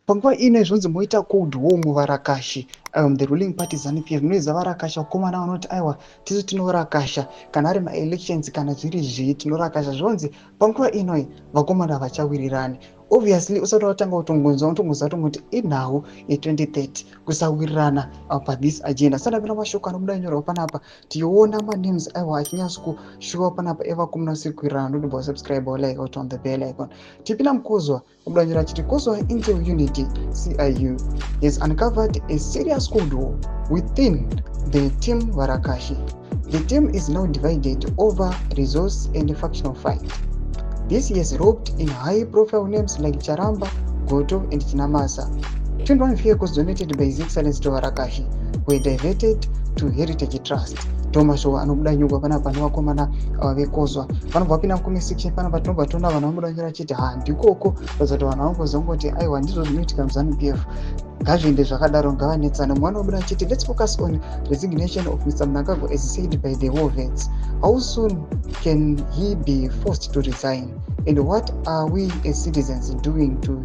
Panguva ino zvonzi moita cold war muvarakashi, the ruling party ZANU PF. Munoziva varakasha, vakomana vanoti aiwa, tisu tinorakasha kana ari maelections, kana zviri zvii tinorakasha. Zvonzi panguva inoi vakomana vachawirirani. Obviously usati watanga kutongonzwa, unotongoziva tongoti inhau ye2030, kusawirirana pathis agenda. Sandapinda mashoko anobuda nyorwa panapa, tichiona manames aiwa achinyatso kushuwa panapa evakomana vasiri kuwirirana. Ndodobva subscribe, like, on the bell icon. Tipinda mukuzwa kubuda nyora achiti Kozwa Intel Unit CIU has uncovered a serious cold war within the team Varakashi. The team is now divided over resource and factional fight. This has roped in high profile names like Charamba, Goto and Chinamasa. 21 vehicles donated by His Excellency to Varakashi were diverted to Heritage Trust. Ndomashoko anobuda nyugwa panapa nevakomana vekozwa. Vanobva vapinda mucomment section panapa, tinobva toona vanhu vanobuda nyora achiti ha, ndikoko kuratidza kuti vanhu vanongozongoti aiwa, ndizvo zvinoitika muZANU PF, ngazviende zvakadaro, ngavanetsane. Mumwe anobuda achiti, "Let's focus on resignation of Mr Mnangagwa as said by the war vets. How soon can he be forced to resign and what are we as citizens doing to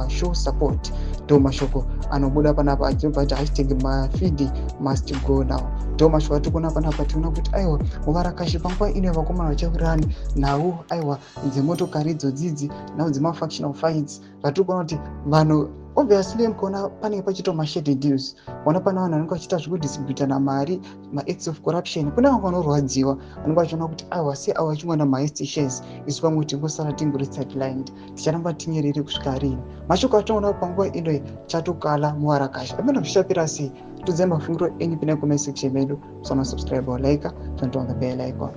show support?" Ndo mashoko anobuda panapa achibva ati #Mafidi must go now. Ndo mashoko atiri kuona panapa. Tiona kuti aiwa, muvarakashi panguva ino vakomana vachawirirani nhau aiwa dzemotokari idzodzidzi, nhau dzemafactional fights. Zvatiri kuona kuti vanhu obviously mukaona panenge pachiitwa mashady deals, ona pane vanhu vanenge vachiita zvekudistributana mari, maacts of corruption. Kune vamwe vanorwadziwa, vanenge vachiona kuti aiwa, sei ava vachingwana mahighest shares, isu vamwe tingosara tingori sidelined, ticharamba tinyerere kusvika rini? Mashoko atinoona panguva ino chatokala muvarakashi amene zvichapera sei? Tudzai mafungiro enyu, pinai comment section medu, musana subscribe or like, turn on the bell icon.